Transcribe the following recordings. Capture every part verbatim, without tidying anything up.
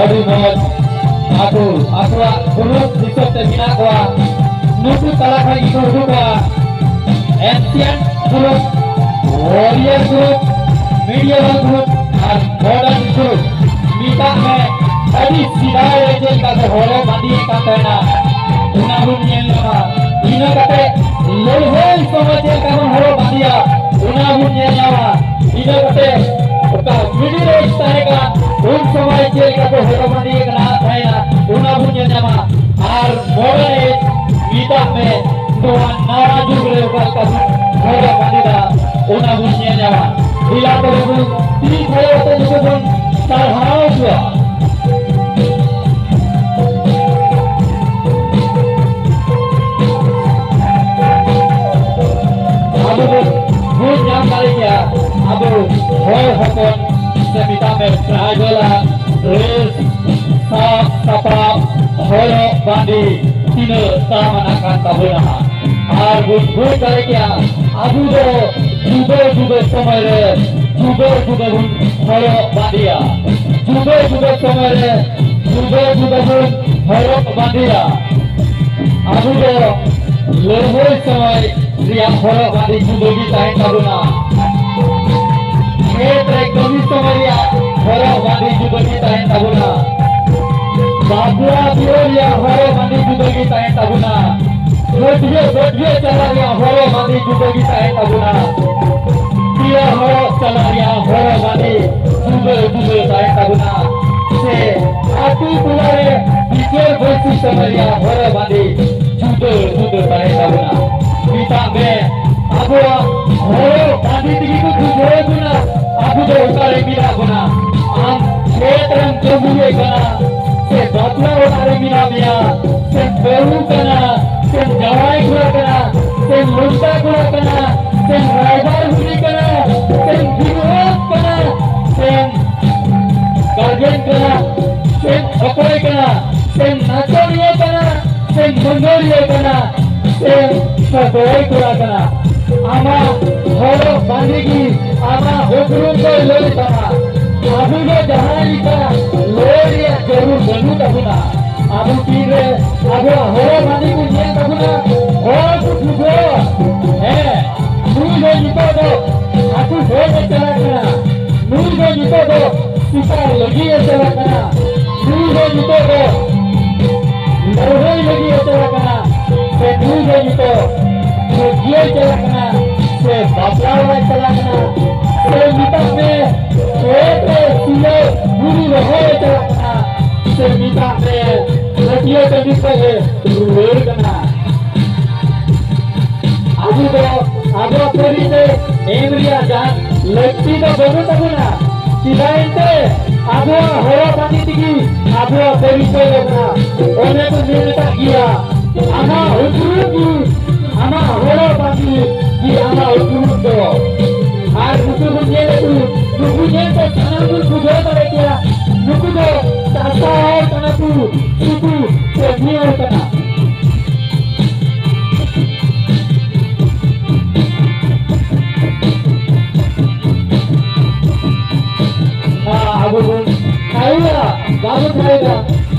ᱟᱹᱰᱤ ᱢᱚᱡᱽ᱾ ᱟᱠᱚ ᱟᱠᱚᱣᱟᱜ ᱜᱨᱩᱯ ᱦᱤᱥᱟᱹᱵ ᱛᱮ ᱢᱮᱱᱟᱜ ᱠᱚᱣᱟ᱾ ᱱᱩᱠᱩ ᱛᱟᱞᱟ ᱠᱷᱚᱱ ᱜᱮᱠᱚ ᱩᱰᱩᱠᱚᱜᱼᱟ ancient group, warrior group, medieval group ᱟᱨ modern group᱾ ᱢᱮᱛᱟᱜ ᱢᱮ, ᱟᱹᱰᱤ ᱥᱮᱫᱟᱭ ᱨᱮ ᱪᱮᱫ ᱞᱮᱠᱟ ᱠᱚ ᱦᱚᱨᱚᱜ ᱵᱟᱸᱫᱮᱭᱮᱫ ᱠᱟᱱ ᱛᱟᱦᱮᱱᱟ, ᱚᱱᱟ ᱵᱚᱱ ᱧᱮᱞ ᱧᱟᱢᱟ᱾ ᱤᱱᱟᱹ ᱠᱟᱛᱮ ᱞᱟᱹᱲᱦᱟᱹᱭ ᱥᱚᱢᱚᱭ ᱪᱮᱫ ᱞᱮᱠᱟ ᱵᱚᱱ ᱦᱚᱨᱚᱜ ᱵᱟᱸᱫᱮᱭᱟ, ᱚᱱᱟ ᱵᱚᱱ ᱧᱮᱞ ᱧᱟᱢᱟ᱾ ᱤᱱᱟᱹ ᱠᱟᱛᱮ ᱚᱠᱟ middle age ᱛᱟᱦᱮᱸ ᱠᱟᱱ, ᱩᱱ ᱥᱚᱢᱚᱭ ᱪᱮᱫ ᱞᱮᱠᱟ ᱠᱚ ᱦᱚᱨᱚᱜ ᱵᱟᱸᱫᱮᱭᱮᱫ ᱠᱟᱱᱟ ᱛᱟᱦᱮᱱᱟ, ᱚᱱᱟ ᱵᱚᱱ ᱧᱮᱞ ᱧᱟᱢᱟ᱾ ᱟᱨ modern age ᱢᱮᱛᱟᱜ ᱢᱮ, ᱱᱚᱣᱟ ᱱᱟᱣᱟ ᱡᱩᱜᱽ ᱨᱮ ᱚᱠᱟ ᱞᱮᱠᱟ ᱵᱚᱱ ᱦᱚᱨᱚᱜ ᱵᱟᱸᱫᱮᱫᱟ, ᱚᱱᱟ ᱵᱚᱱ ᱧᱮᱞ ᱧᱟᱢᱟ᱾ ᱫᱮᱞᱟ ᱛᱚᱵᱮ ᱵᱚᱱ ᱛᱤ ᱛᱷᱟᱭᱚ ᱠᱟᱛᱮ ᱱᱩᱠᱩ ᱵᱚᱱ ᱥᱟᱨᱦᱟᱣ ᱠᱚᱣᱟ᱾ ᱟᱵᱚ ᱵᱚᱱ ᱵᱩᱡᱽ ᱧᱟᱢ ᱫᱟᱲᱮ ᱠᱮᱭᱟ, ᱟᱵᱚ ᱦᱚᱲ ᱦᱚᱯᱚᱱ ᱥᱮ ᱢᱮᱛᱟᱜ ᱢᱮ tribal ᱟᱜ dress, ᱥᱟᱵ ᱥᱟᱯᱟᱵ, ᱦᱚᱨᱚᱜ ᱵᱟᱸᱫᱮ ᱛᱤᱱᱟᱹᱜ ᱫᱟᱢᱟᱱᱟᱜ ᱠᱟᱱ ᱛᱟᱵᱚᱱᱟ᱾ ᱟᱨ ᱵᱚᱱ ᱵᱩᱡᱽ ᱫᱟᱲᱮ ᱠᱮᱭᱟ, ᱟᱵᱚ ᱫᱚ ᱡᱩᱫᱟᱹ ᱡᱩᱫᱟᱹ ᱥᱚᱢᱚᱭ ᱨᱮ ᱡᱩᱫᱟᱹ ᱡᱩᱫᱟᱹ ᱵᱚᱱ ᱦᱚᱨᱚᱜ ᱵᱟᱸᱫᱮᱭᱟ, ᱡᱩᱫᱟᱹ ᱡᱩᱫᱟᱹ ᱥᱚᱢᱚᱭ ᱨᱮ ᱡᱩᱫᱟᱹ ᱡᱩᱫᱟᱹ ᱵᱚᱱ ᱦᱚᱨᱚᱜ ᱵᱟᱸᱫᱮᱭᱟ᱾ ᱟᱵᱚ ᱫᱚ ᱞᱟᱹᱲᱦᱟᱹᱭ ᱥᱚᱢᱚᱭ ᱨᱮᱭᱟᱜ ᱦᱚᱨᱚᱜ ᱵᱟᱸᱫᱮ ᱡᱩᱫᱟᱹ ᱜᱮ ᱛᱟᱦᱮᱱ ᱛᱟᱵᱚᱱᱟ᱾ ᱠᱷᱮᱛ ᱨᱮ ᱠᱟᱹᱢᱤ ᱥᱚᱢᱚᱭ ᱨᱮᱭᱟᱜ ᱦᱚᱨᱚᱜ ᱵᱟᱸᱫᱮ ᱡᱩᱫᱟᱹ ᱜᱮ ᱛᱟᱦᱮᱱ ᱛᱟᱵᱚᱱᱟ᱾ ᱵᱟᱯᱞᱟ ᱵᱤᱦᱟᱹ ᱨᱮᱭᱟᱜ ᱦᱚᱨᱚᱜ ᱵᱟᱸᱫᱮ ᱡᱩᱫᱟᱹ ᱜᱮ ᱛᱟᱦᱮᱱ ᱛᱟᱵᱚᱱᱟ᱾ ᱜᱟᱹᱰᱭᱟᱹ ᱜᱟᱹᱰᱭᱟᱹ ᱪᱟᱞᱟᱜ ᱨᱮᱭᱟᱜ ᱦᱚᱨᱚᱜ ᱵᱟᱸᱫᱮ ᱡᱩᱫᱟᱹ ᱜᱮ ᱛᱟᱦᱮᱱ ᱛᱟᱵᱚᱱᱟ᱾ ᱯᱮᱲᱟ ᱦᱚᱲᱚᱜ ᱪᱟᱞᱟᱜ ᱨᱮᱭᱟᱜ ᱦᱚᱨᱚᱜ ᱵᱟᱸᱫᱮ ᱡᱩᱫᱟᱹ ᱡᱩᱫᱟᱹ ᱛᱟᱦᱮᱱ ᱛᱟᱵᱚᱱᱟ᱾ ᱥᱮ ᱟᱹᱛᱩ ᱴᱚᱞᱟ ᱨᱮ ᱵᱤᱪᱟᱹᱨ ᱵᱟᱹᱭᱥᱤ ᱥᱚᱢᱚᱭ ᱨᱮᱭᱟᱜ ᱦᱚᱨᱚᱜ ᱵᱟᱸᱫᱮ ᱡᱩᱫᱟᱹ ᱡᱩᱫᱟᱹ ᱛᱟᱦᱮᱱ ᱛᱟᱵᱚᱱᱟ᱾ ᱢᱮᱛᱟᱜ ᱢᱮ, ᱟᱵᱚᱣᱟᱜ ᱦᱚᱨᱚᱜ ᱵᱟᱸᱫᱮ ᱛᱮᱜᱮ ᱠᱚ ᱵᱩᱡᱷᱟᱹᱣ ᱵᱚᱱᱟ ᱟᱵᱚ ᱫᱚ ᱚᱠᱟᱨᱮ ᱢᱮᱱᱟᱜ ᱵᱚᱱᱟ᱾ ᱟᱢ ᱠᱷᱮᱛ ᱨᱮᱢ ᱠᱟᱹᱢᱤᱭᱮᱫ ᱠᱟᱱᱟ, ᱥᱮ ᱵᱟᱯᱞᱟ ᱚᱲᱟᱜ ᱨᱮ ᱢᱮᱱᱟᱜ ᱢᱮᱭᱟ, ᱥᱮᱢ ᱵᱟᱹᱦᱩ ᱠᱟᱱᱟ, ᱥᱮᱢ ᱡᱟᱶᱟᱭ ᱠᱚᱲᱟ ᱠᱟᱱᱟ, ᱥᱮᱢ ᱞᱚᱢᱰᱟ ᱠᱚᱲᱟ ᱠᱟᱱᱟ, ᱥᱮᱢ ᱨᱟᱭᱵᱟᱨ ᱵᱩᱲᱦᱤ ᱠᱟᱱᱟ, ᱥᱮᱢ ᱜᱤᱫᱽᱨᱟᱹ ᱠᱟᱱᱟ, ᱥᱮᱢ ᱜᱟᱨᱡᱮᱱ ᱠᱟᱱᱟ, ᱥᱮᱢ ᱚᱠᱚᱭ ᱠᱟᱱᱟ, ᱥᱮᱢ ᱱᱟᱪᱚᱱᱤᱭᱟᱹ ᱠᱟᱱᱟ, ᱥᱮᱢ ᱢᱟᱹᱫᱟᱹᱲᱤᱭᱟᱹ ᱠᱟᱱᱟ, ᱥᱮᱢ ᱥᱚᱜᱚᱭ ᱠᱚᱲᱟ ᱠᱟᱱᱟ᱾ ᱟᱢᱟᱜ ᱦᱚᱨᱚᱜ ᱵᱟᱸᱫᱮ ᱜᱮ ᱟᱢᱟᱜ ᱩᱯᱨᱩᱢ ᱫᱚᱭ ᱞᱟᱹᱭ ᱛᱟᱢᱟ᱾ ᱟᱵᱚ ᱫᱚ ᱡᱟᱦᱟᱸ ᱞᱮᱠᱟ ᱞᱟᱹᱭ ᱨᱮᱭᱟᱜ ᱞᱟᱹᱜᱤᱫ ᱮ ᱪᱟᱞᱟᱜ ᱠᱟᱱᱟ, ᱱᱩᱭ ᱫᱚ ᱱᱤᱛᱚᱜ ᱫᱚ ᱞᱟᱹᱲᱦᱟᱹᱭ ᱞᱟᱹᱜᱤᱫ ᱮ ᱪᱟᱞᱟᱜ ᱠᱟᱱᱟ, ᱥᱮ ᱱᱩᱭ ᱫᱚ ᱱᱤᱛᱚᱜ ᱡᱤᱭᱟᱹᱭ ᱪᱟᱞᱟᱜ ᱠᱟᱱᱟ, ᱥᱮ ᱵᱟᱯᱞᱟ ᱚᱲᱟᱜ ᱮ ᱪᱟᱞᱟᱜ ᱠᱟᱱᱟ, ᱥᱮ ᱢᱮᱛᱟᱜ ᱢᱮ ᱠᱷᱮᱛ ᱨᱮ ᱥᱤᱭᱳᱜ ᱦᱩᱲᱩ ᱨᱚᱦᱚᱭ ᱮ ᱪᱟᱞᱟᱜ ᱠᱟᱱᱟ, ᱥᱮ ᱢᱮᱛᱟᱜ ᱢᱮ ᱦᱟᱹᱴᱭᱟᱹ ᱴᱟᱺᱰᱤ ᱠᱷᱚᱱ ᱮ ᱨᱩᱣᱟᱹᱲ ᱠᱟᱱᱟ᱾ ᱟᱵᱚ ᱫᱚ ᱟᱵᱚᱣᱟᱜ ᱯᱟᱹᱨᱤᱥ ᱛᱮ ᱮᱢ ᱨᱮᱭᱟᱜ ᱡᱟᱦᱟᱸ ᱞᱟᱹᱠᱛᱤ ᱫᱚ ᱵᱟᱹᱱᱩᱜ ᱛᱟᱵᱚᱱᱟ᱾ ᱪᱮᱫᱟᱜ ᱮᱱᱛᱮ ᱟᱵᱚᱣᱟᱜ ᱦᱚᱨᱚᱜ ᱵᱟᱸᱫᱮ ᱛᱮᱜᱮ ᱟᱵᱚᱣᱟᱜ ᱯᱟᱹᱨᱤᱥ ᱫᱚ ᱠᱟᱱᱟ᱾ ᱚᱱᱮ ᱠᱚ ᱢᱮᱱ ᱟᱠᱟᱫ ᱜᱮᱭᱟ, ᱟᱢᱟᱜ ᱩᱯᱨᱩᱢ ᱜᱮ ᱟᱢᱟᱜ ᱦᱚᱨᱚᱜ ᱵᱟᱸᱫᱮ ᱜᱮ ᱟᱢᱟᱜ ᱩᱯᱨᱩᱢ ᱫᱚ᱾ ᱟᱨ ᱱᱩᱠᱩ ᱵᱚᱱ ᱧᱮᱞ ᱠᱚ, ᱱᱩᱠᱩ ᱧᱮᱞ ᱛᱮ ᱥᱟᱱᱟᱢ ᱵᱚᱱ ᱵᱩᱡᱷᱟᱹᱣ ᱫᱟᱲᱮ ᱠᱮᱭᱟ, ᱱᱩᱠᱩ ᱫᱚ ᱪᱟᱥᱟ ᱦᱚᱲ ᱠᱟᱱᱟ ᱠᱚ, ᱥᱩᱫᱷᱩ ᱠᱟᱹᱢᱤ ᱦᱚᱲ ᱠᱟᱱᱟ᱾ ᱦᱮᱸ, ᱟᱵᱚ ᱵᱚᱱ ᱠᱷᱟᱭᱩᱜᱼᱟ, ᱵᱟᱵᱚᱱ ᱠᱷᱟᱭᱩᱜᱼᱟ᱾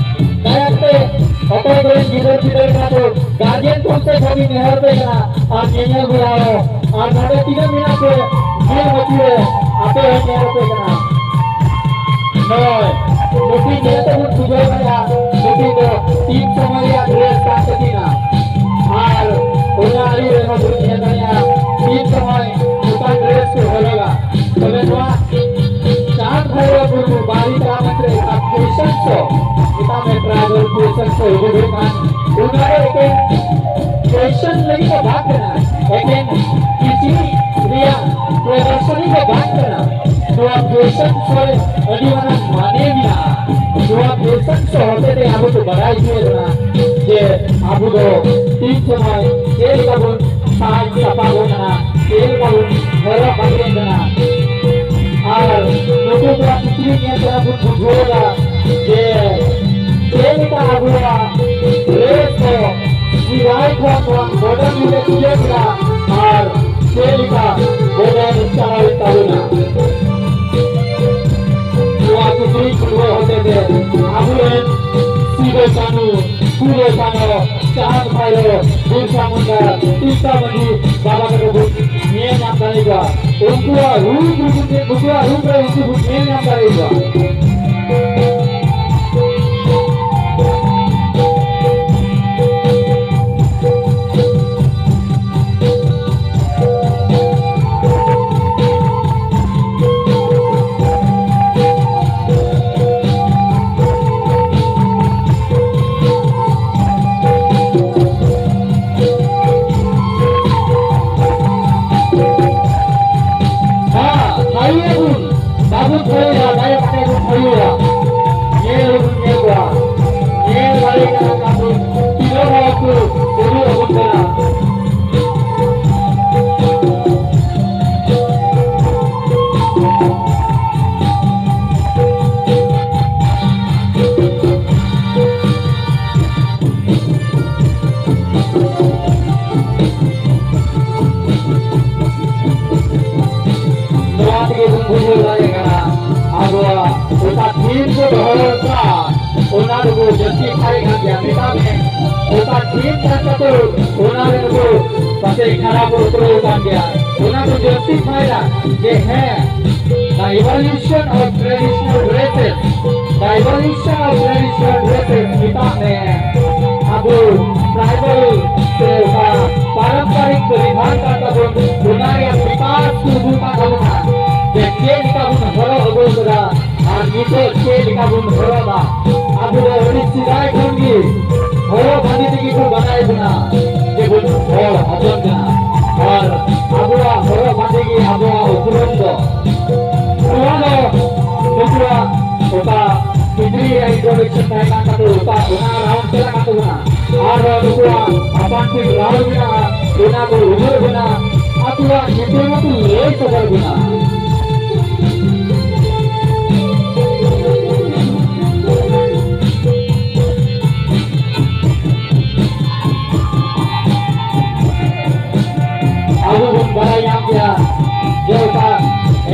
ᱫᱟᱭᱟ ᱠᱟᱛᱮ ᱚᱠᱚᱭ ᱠᱚᱨᱮᱱ ᱜᱤᱫᱟᱹᱨ ᱯᱤᱫᱟᱹᱨ ᱠᱟᱱᱟ ᱠᱚ, ᱜᱟᱨᱡᱮᱱ ᱠᱚ ᱥᱮ ᱠᱷᱚᱱ ᱤᱧ ᱱᱮᱦᱚᱨ ᱯᱮ ᱠᱟᱱᱟ, ᱟᱨ ᱧᱮᱧᱮᱞ ᱵᱚᱭᱦᱟ ᱦᱚᱸ, ᱟᱨ ᱱᱚᱰᱮ ᱛᱤᱱᱟᱹᱜ ᱢᱮᱱᱟᱜ ᱯᱮ, ᱱᱤᱭᱟᱹ ᱢᱟᱹᱪᱤ ᱨᱮ ᱟᱯᱮ ᱦᱚᱸ ᱧᱮᱞ ᱯᱮ ᱠᱟᱱᱟ᱾ ᱱᱚᱜᱼᱚᱭ, ᱱᱩᱠᱤᱱ ᱧᱮᱞ ᱛᱮᱵᱚᱱ ᱵᱩᱡᱷᱟᱹᱣ ᱫᱟᱲᱮᱭᱟᱜᱼᱟ, ᱱᱩᱠᱤᱱ ᱫᱚ ᱛᱤᱱ ᱥᱚᱢᱚᱭ ᱨᱮᱭᱟᱜ dress ᱠᱟᱱ ᱛᱟᱹᱠᱤᱱᱟ᱾ ᱟᱨ ᱚᱱᱟ ᱟᱹᱭᱩᱨ ᱨᱮᱦᱚᱸ ᱵᱚᱱ ᱧᱮᱞ ᱫᱟᱲᱮᱭᱟᱜᱼᱟ, ᱛᱤᱱ ᱥᱚᱢᱚᱭ ᱱᱚᱝᱠᱟᱱ dress ᱠᱚ ᱦᱚᱨᱚᱜᱟ᱾ ᱛᱚᱵᱮ ᱱᱚᱣᱟ ᱪᱟᱸᱫᱽ ᱵᱷᱟᱭᱨᱚ ᱢᱩᱨᱢᱩ ᱵᱟᱦᱨᱮ ᱛᱟᱲᱟᱢ ᱨᱮ ᱟᱨ fashion show, ᱢᱮᱛᱟᱜ ᱢᱮ tribal fashion show ᱦᱩᱭᱩᱜ ᱠᱟᱱ, ᱚᱱᱟ ᱫᱚ ᱮᱠᱮᱱ fashion ᱞᱟᱹᱜᱤᱫ ᱫᱚ ᱵᱟᱝ ᱠᱟᱱᱟ, ᱮᱠᱮᱱ ᱠᱤᱪᱨᱤᱡ ᱨᱮᱭᱟᱜ ᱯᱨᱚᱫᱚᱨᱥᱚᱱᱤ ᱫᱚ ᱵᱟᱝ ᱠᱟᱱᱟ᱾ ᱱᱚᱣᱟ fashion show ᱨᱮ ᱟᱹᱰᱤ ᱢᱟᱨᱟᱝ ᱢᱟᱱᱮ ᱢᱮᱱᱟᱜᱼᱟ᱾ ᱱᱚᱣᱟ fashion show ᱦᱚᱛᱮᱛᱮ ᱟᱵᱚ ᱠᱚ ᱵᱟᱰᱟᱭ ᱦᱚᱪᱚᱭᱮᱫ ᱵᱚᱱᱟ ᱡᱮ ᱟᱵᱚ ᱫᱚ ᱛᱤᱱ ᱥᱚᱢᱚᱭ ᱪᱮᱫ ᱞᱮᱠᱟ ᱵᱚᱱ ᱥᱟᱡᱽ ᱥᱟᱯᱟᱵᱚᱜ ᱠᱟᱱᱟ, ᱪᱮᱫ ᱞᱮᱠᱟ ᱵᱚᱱ ᱦᱚᱨᱚᱜ ᱵᱟᱸᱫᱮᱜ ᱠᱟᱱᱟ᱾ ᱟᱨ ᱱᱩᱠᱩ ᱠᱚᱣᱟᱜ ᱠᱤᱪᱨᱤᱡ ᱧᱮᱞ ᱛᱮ ᱟᱵᱚ ᱵᱩᱡᱷᱟᱹᱣ ᱮᱫᱟ ᱡᱮ ᱪᱮᱫ ᱞᱮᱠᱟ ᱟᱵᱚᱣᱟᱜ dress ᱫᱚ ᱥᱮᱫᱟᱭ ᱠᱷᱚᱱ ᱱᱚᱣᱟ modern ᱨᱮ ᱤᱭᱟᱹ ᱠᱮᱫᱟ ᱟᱨ ᱪᱮᱫ ᱞᱮᱠᱟ ᱵᱚᱫᱚᱞ ᱪᱟᱞᱟᱣᱮᱱ ᱛᱟᱵᱚᱱᱟ᱾ ᱱᱚᱣᱟ ᱠᱤᱪᱨᱤᱡ ᱠᱷᱟᱹᱰᱣᱟᱹ ᱦᱚᱛᱮᱛᱮ ᱟᱵᱚᱨᱮᱱ ᱥᱤᱫᱩ ᱠᱟᱹᱱᱦᱩ ᱯᱷᱩᱞᱳ ᱡᱷᱟᱱᱳ, ᱪᱟᱸᱫᱽ ᱵᱷᱟᱭᱨᱳ, ᱵᱤᱨᱥᱟ ᱢᱩᱱᱰᱟ, ᱛᱤᱞᱠᱟ ᱢᱟᱹᱡᱷᱤ ᱵᱟᱵᱟ ᱛᱟᱠᱚ ᱵᱚᱱ ᱧᱮᱞ ᱧᱟᱢ ᱫᱟᱲᱮ ᱠᱚᱣᱟ᱾ ᱩᱱᱠᱩᱣᱟᱜ ᱨᱩᱯ ᱨᱮ ᱵᱚᱱ, ᱩᱱᱠᱩᱣᱟᱜ ᱨᱩᱯ ᱨᱮ ᱩᱱᱠᱩ ᱵᱚᱱ ᱧᱮᱞ ᱧᱟᱢ ᱫᱟᱲᱮ ᱠᱚᱣᱟ᱾ ᱦᱮᱸ, ᱛᱷᱟᱭᱚ ᱟᱵᱚᱱ, ᱵᱟᱵᱚᱱ ᱛᱷᱟᱭᱚᱭᱟ, ᱫᱟᱭᱟ ᱠᱟᱛᱮ ᱵᱚᱱ ᱛᱷᱟᱭᱚᱭᱟ᱾ ᱧᱮᱞ ᱦᱚᱸᱵᱚᱱ ᱧᱮᱞ ᱠᱚᱣᱟ, ᱧᱮᱞ ᱫᱟᱲᱮ ᱠᱟᱱᱟ ᱠᱚ, ᱛᱤᱱᱟᱹᱜ ᱦᱚᱲ ᱠᱚ ᱩᱫᱩᱜ ᱟᱵᱚᱱ ᱠᱟᱱᱟ᱾ ᱱᱚᱣᱟ ᱛᱮᱜᱮ ᱵᱚᱱ ᱵᱩᱡᱷᱟᱹᱣ ᱫᱟᱲᱮᱭᱟᱜ ᱠᱟᱱᱟ, ᱟᱵᱚᱣᱟᱜ ᱚᱠᱟ ᱛᱷᱤᱢ ᱠᱚ ᱫᱚᱦᱚ ᱟᱠᱟᱫ, ᱚᱱᱟ ᱫᱚᱠᱚ ᱡᱟᱹᱥᱛᱤ ᱛᱟᱦᱮᱸ ᱠᱟᱱ ᱜᱮᱭᱟ᱾ ᱢᱮᱛᱟᱜ ᱢᱮ, ᱚᱠᱟ ᱛᱷᱤᱢ ᱠᱟᱱ ᱛᱟᱠᱚ, ᱚᱱᱟ ᱨᱮ ᱱᱩᱠᱩ ᱯᱟᱥᱮᱡ ᱠᱷᱟᱨᱟᱯ ᱠᱚ ᱩᱛᱨᱟᱹᱣ ᱟᱠᱟᱱ ᱜᱮᱭᱟ᱾ ᱚᱱᱟ ᱠᱚ ᱡᱟᱹᱥᱛᱤ ᱯᱷᱟᱭᱫᱟ ᱡᱮ ᱦᱮᱸ, the evolution of traditional dresses, the evolution of traditional dresses ᱢᱮᱛᱟᱜ ᱢᱮ᱾ ᱟᱵᱚ tribal ᱥᱮ ᱚᱠᱟ ᱯᱟᱨᱚᱢᱯᱚᱨᱤᱠ ᱯᱚᱨᱤᱫᱷᱟᱱ ᱠᱟᱱ ᱛᱟᱵᱚᱱ, ᱚᱱᱟ ᱨᱮᱭᱟᱜ ᱵᱤᱠᱟᱥ ᱠᱚ ᱩᱫᱩᱜ ᱠᱟᱜ ᱛᱟᱵᱚᱱᱟ ᱡᱮ ᱪᱮᱫ ᱞᱮᱠᱟ ᱵᱚᱱ ᱦᱚᱨᱚᱜ ᱟᱹᱜᱩ ᱠᱟᱫᱟ᱾ ᱟᱨ ᱱᱤᱛᱚᱜ ᱪᱮᱫ ᱞᱮᱠᱟ ᱵᱚᱱ ᱦᱚᱨᱚᱜ ᱮᱫᱟ? ᱟᱵᱚ ᱫᱚ ᱟᱹᱰᱤ ᱥᱮᱫᱟᱭ ᱠᱷᱚᱱ ᱜᱮ ᱦᱚᱨᱚᱜ ᱵᱟᱸᱫᱮ ᱛᱮᱜᱮ ᱠᱚ ᱵᱟᱰᱟᱭ ᱵᱚᱱᱟ ᱡᱮ ᱵᱚᱱ ᱦᱚᱲ ᱦᱚᱯᱚᱱ ᱠᱟᱱᱟ᱾ ᱟᱨ ᱟᱵᱚᱣᱟᱜ ᱦᱚᱨᱚᱜ ᱵᱟᱸᱫᱮ ᱜᱮ ᱟᱵᱚᱣᱟᱜ ᱩᱯᱨᱩᱢ ᱫᱚ᱾ ᱱᱚᱣᱟ ᱫᱚ ᱱᱩᱠᱩᱣᱟᱜ ᱚᱠᱟ ᱵᱷᱤᱛᱨᱤ ᱨᱮ introduction ᱛᱟᱦᱮᱸ ᱠᱟᱱ ᱛᱟᱠᱚ, ᱚᱠᱟ ᱚᱱᱟ round ᱪᱟᱞᱟᱜ ᱠᱟᱱ ᱛᱟᱵᱚᱱᱟ᱾ ᱟᱨ ᱱᱩᱠᱩᱣᱟᱜ ᱟᱯᱟᱱ ᱛᱮ ᱨᱟᱲ ᱢᱮᱱᱟᱜᱼᱟ, ᱚᱱᱟ ᱠᱚ ᱩᱭᱦᱟᱹᱨ ᱵᱚᱱᱟ, ᱟᱠᱚᱣᱟᱜ ᱧᱩᱛᱩᱢ ᱦᱚᱸᱠᱚ ᱞᱟᱹᱭ ᱥᱚᱫᱚᱨ ᱵᱚᱱᱟ᱾ ᱟᱵᱚ ᱵᱚᱱ ᱵᱟᱲᱟᱭ ᱧᱟᱢ ᱜᱮᱭᱟ ᱡᱮ ᱚᱠᱟ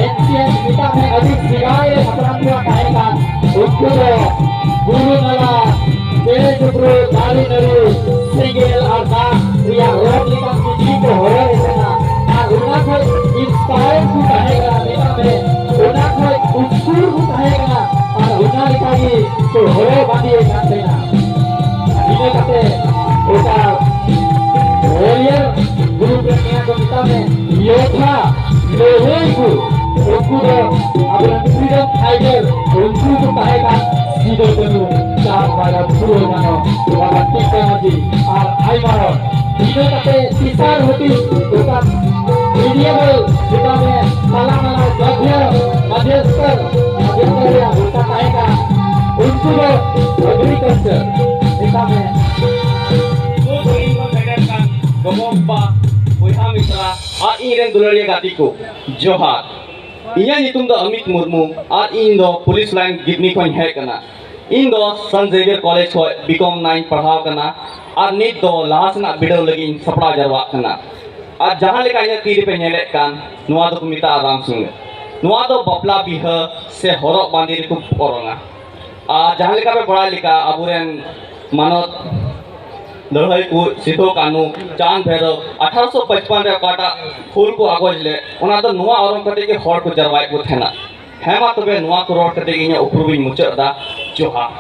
ancient ᱢᱮᱛᱟᱜ ᱢᱮ ᱟᱹᱰᱤ ᱥᱮᱫᱟᱭ ᱨᱮ ᱦᱟᱯᱲᱟᱢ ᱠᱚᱣᱟᱜ ᱛᱟᱦᱮᱸ ᱠᱟᱱ, ᱩᱱᱠᱩ ᱫᱚ ᱵᱩᱨᱩ ᱱᱟᱞᱟ, ᱪᱮᱬᱮ ᱪᱤᱯᱨᱩ, ᱤᱱᱥᱯᱟᱭᱟᱨ ᱠᱚ ᱛᱟᱦᱮᱸ ᱠᱟᱱᱟ, ᱢᱮᱛᱟᱜ ᱢᱮ, ᱚᱱᱟ ᱠᱷᱚᱡ ᱩᱥᱠᱩᱨ ᱠᱚ ᱛᱟᱦᱮᱸ ᱠᱟᱱᱟ ᱟᱨ ᱚᱱᱟ ᱞᱮᱠᱟ ᱜᱮ ᱠᱚ ᱦᱚᱨᱚᱜ ᱵᱟᱸᱫᱮᱭᱮᱫ ᱠᱟᱱ ᱛᱟᱦᱮᱱᱟ᱾ ᱤᱱᱟᱹ ᱠᱟᱛᱮ ᱚᱠᱟ ᱣᱟᱨᱤᱭᱟᱨ ᱜᱨᱩᱯ ᱨᱮ ᱢᱮᱱᱟᱜ ᱠᱚ, ᱢᱮᱛᱟᱜ ᱢᱮ, ᱭᱳᱫᱷᱟ, ᱞᱟᱹᱲᱦᱟᱹᱭ ᱠᱚ, ᱩᱱᱠᱩ ᱫᱚ ᱟᱵᱚᱨᱮᱱ ᱯᱷᱨᱤᱰᱚᱢ ᱯᱷᱟᱭᱴᱟᱨ, ᱩᱱᱠᱩ ᱠᱚ ᱛᱟᱦᱮᱸ ᱠᱟᱱ ᱥᱤᱫᱩ ᱠᱟᱹᱱᱦᱩ, ᱪᱟᱸᱫᱽ ᱵᱷᱟᱭᱨᱚ, ᱯᱷᱩᱞᱳ ᱡᱷᱟᱱᱚ, ᱵᱟᱵᱟ ᱛᱤᱞᱠᱟᱹ ᱢᱟᱹᱡᱷᱤ ᱟᱨ ᱟᱭᱢᱟ ᱦᱚᱲ᱾ ᱤᱱᱟᱹ ᱠᱟᱛᱮ ᱛᱮᱥᱟᱨ ᱦᱟᱹᱴᱤᱧ ᱫᱚᱠᱟᱱ ᱢᱤᱰᱤᱭᱟ ᱵᱚᱞ ᱡᱮᱴᱟ ᱢᱮ ᱢᱟᱞᱟ ᱢᱟᱞᱟ ᱢᱟᱫᱷᱭᱚ ᱢᱟᱫᱷᱭᱚᱥᱛᱚᱨ ᱢᱟᱫᱷᱭᱚᱥᱛᱚᱨ ᱨᱮᱭᱟᱜ ᱵᱷᱟᱥᱟ ᱛᱟᱦᱮᱸ ᱠᱟᱱᱟ, ᱩᱱᱠᱩ ᱫᱚ ᱮᱜᱽᱨᱤᱠᱟᱞᱪᱟᱨ ᱡᱮᱴᱟ ᱢᱮ᱾ ᱥᱩᱨ ᱥᱟᱺᱜᱤᱧ ᱠᱷᱚᱱ ᱥᱮᱴᱮᱨ ᱠᱟᱱ ᱜᱚᱜᱚ ᱵᱟᱵᱟ, ᱵᱚᱭᱦᱟ ᱢᱤᱥᱨᱟ ᱟᱨ ᱤᱧ ᱨᱮᱱ ᱫᱩᱞᱟᱹᱲᱤᱭᱟᱹ ᱜᱟᱛᱮ ᱠᱚ, ᱡᱚᱦᱟᱨ᱾ ᱤᱧᱟᱹᱜ ᱧᱩᱛᱩᱢ ᱫᱚ ᱟᱢᱤᱛ ᱢᱩᱨᱢᱩ ᱟᱨ ᱤᱧ ᱫᱚ ᱯᱩᱞᱤᱥ ᱞᱟᱭᱤᱱ ᱜᱤᱫᱽᱱᱤ ᱠᱷᱚᱱ ᱦᱮᱡ ᱠᱟᱱᱟ᱾ ᱤᱧ ᱫᱚ ᱥᱟᱱ ᱡᱮᱵᱤᱭᱟᱨ ᱠᱚᱞᱮᱡᱽ ᱠᱷᱚᱱ ᱵᱤᱠᱚᱢ ᱱᱟᱭᱤᱱ ᱯᱟᱲᱦᱟᱣ ᱠᱟᱱᱟ ᱟᱨ ᱱᱤᱛ ᱫᱚ ᱞᱟᱦᱟ ᱥᱮᱱᱟᱜ ᱵᱤᱰᱟᱹᱣ ᱞᱟᱹᱜᱤᱫ ᱤᱧ ᱥᱟᱯᱲᱟᱣ ᱡᱟᱨᱣᱟᱜ ᱠᱟᱱᱟ᱾ ᱟᱨ ᱡᱟᱦᱟᱸ ᱞᱮᱠᱟ ᱤᱧᱟᱹᱜ ᱛᱤ ᱨᱮᱯᱮ ᱧᱮᱞᱮᱫ ᱠᱟᱱ, ᱱᱚᱣᱟ ᱫᱚᱠᱚ ᱢᱮᱛᱟᱜᱼᱟ ᱨᱟᱢ ᱥᱤᱝᱦᱟᱹ᱾ ᱱᱚᱣᱟ ᱫᱚ ᱵᱟᱯᱞᱟ ᱵᱤᱦᱟᱹ ᱥᱮ ᱦᱚᱨᱚᱜ ᱵᱟᱸᱫᱮ ᱨᱮᱠᱚ ᱚᱨᱚᱝᱟ᱾ ᱟᱨ ᱡᱟᱦᱟᱸ ᱞᱮᱠᱟ ᱯᱮ ᱵᱟᱲᱟᱭ ᱞᱮᱠᱟ, ᱟᱵᱚᱨᱮᱱ ᱢᱟᱱᱚᱛ ᱞᱟᱹᱲᱦᱟᱹᱭ ᱠᱚ ᱥᱤᱫᱷᱩ ᱠᱟᱹᱱᱦᱩ, ᱪᱟᱸᱫᱽ ᱵᱷᱟᱭᱨᱚ, ᱟᱴᱷᱟᱨᱚᱥᱚ ᱯᱟᱸᱪᱯᱟᱱ ᱨᱮ ᱚᱠᱟᱴᱟᱜ ᱦᱩᱞ ᱠᱚ ᱟᱜᱚᱡ ᱞᱮᱫ, ᱚᱱᱟ ᱫᱚ ᱱᱚᱣᱟ ᱚᱨᱚᱝ ᱠᱟᱛᱮ ᱜᱮ ᱦᱚᱲ ᱠᱚ ᱡᱟᱨᱣᱟᱭᱮᱫ ᱠᱚ ᱛᱟᱦᱮᱱᱟ᱾ ᱦᱮᱸ, ᱢᱟ ᱛᱚᱵᱮ ᱱᱚᱣᱟ ᱠᱚ ᱨᱚᱲ ᱠᱟᱛᱮ ᱜᱮ ᱤᱧᱟᱹᱜ ᱩᱯᱨᱩᱢᱤᱧ ᱢᱩᱪᱟᱹᱫ ᱮᱫᱟ᱾ ᱡᱚᱦᱟᱨ᱾